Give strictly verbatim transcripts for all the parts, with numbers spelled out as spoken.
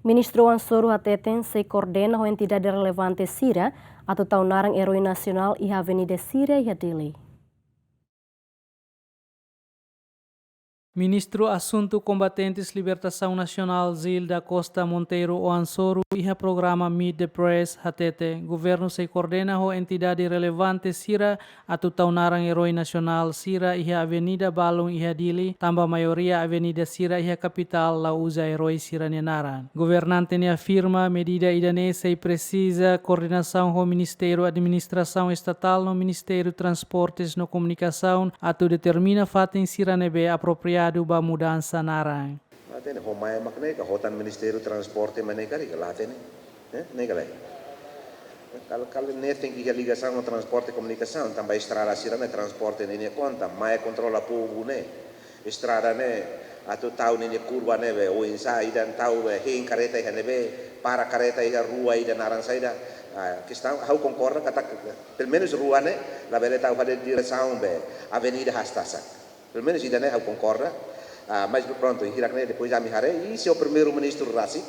Ministru Oan Soru hateten sei koordena ho entidade relevante sira atu tau naran eroi nasionál iha avenida sira iha Dili. Ministru Asuntu Kombatentes Libertasaun Nasionál Gil da Costa Monteiro Oan Soru iha programa Meet the Press hatete, governu sei koordena ho entidade relevante sira atu tau naran eroi nasionál sira iha avenida balun iha Dili, tanba maioria avenida sira iha kapitál la uza eroi sira-nia naran. Governante ne'e afirma medida ida-ne'e sei presiza koordenasaun ho Ministériu Administrasaun Estatál no Ministériu Transportes no Komunikasaun atu determina fatin sira ne'ebé apropriadu ba mudansa naran. Hatene, ho mai mak ne'e ka, ho tan Ministériu Transporte mai ne'e ka, la hatene. Eh, ne'e ka lae. Kala, kala ne'e tenke iha ligasaun ho Transporte Komunikasaun, tanba estrada sira-ne'e Transporte ninia konta, mai kontrola povu ne'e. Estrada ne'e, atu tau ninia kurva ne'ebé, oinsá ida tau be, hein kareta iha ne'ebé, para kareta iha rua ida naran saida. Ah, kestaun, ha'u konkorda katak, pelumenus rua ne'e, labele tau fali diresaun be, avenida Hastasak. Pelumenus ida-ne'e ha'u konkorda. Ah, mas prontu, hirak ne'e depois ami haree, i señór Primeiru-Ministru rasik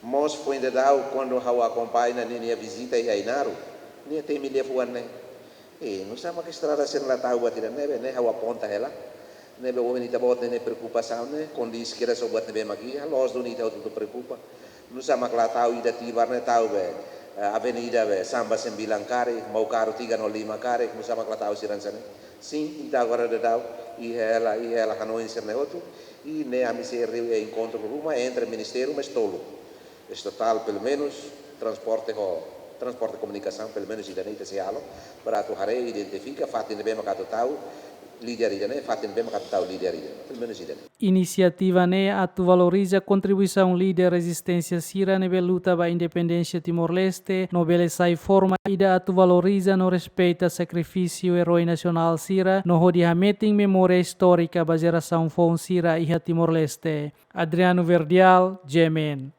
mós foin daudaun, kuandu ha'u akompaña ninia vizita iha Ainaro, nia temi liafuan ne'e. Eh, nusá mak estrada sira la tau buat ida-ne'e, ne'ebé ne'e ha'u aponta hela. Ne'ebé ohin ita-boot ne'e, ne'e preokupasaun ne'e, kondisi kedas ho buat ne'ebé mak iha, loos duni ita hotu preokupa. Nusá mak la tau ida Tibar ne'e tau be, eh, avenida be, Samba Sembilan karik, Maukaru Tiga Nol Lima karik, nusá mak la tau sira hanesan ne'e. Sin, ita agora daudaun, iha hela, iha hela hanoin sira-ne'e hotu, i ne'e ami sei reuni enkontru ruma entre ministériu mais tolu. Estatál, pelumenus, transporte ho, transporte komunikasaun, pelumenus ida-ne'e ita sei halo, para atu haree, identifika, fatin ne'ebé mak atu tau, líder ida-ne'e, fatin ne'ebé mak atu tau, líder ida-ne'e, pelumenus ida-ne'e. Inisiativa ne'e atu valoriza kontribuisaun líder rezisténsia sira ne'ebé luta ba independénsia Timor-Leste, no bele sai forma ida atu valoriza no respeita sakrifísiu eroi nasionál sira, no hodi hametin memória istórika ba jerasaun foun sira iha Timor-Leste. Adriano Verdial, G M N.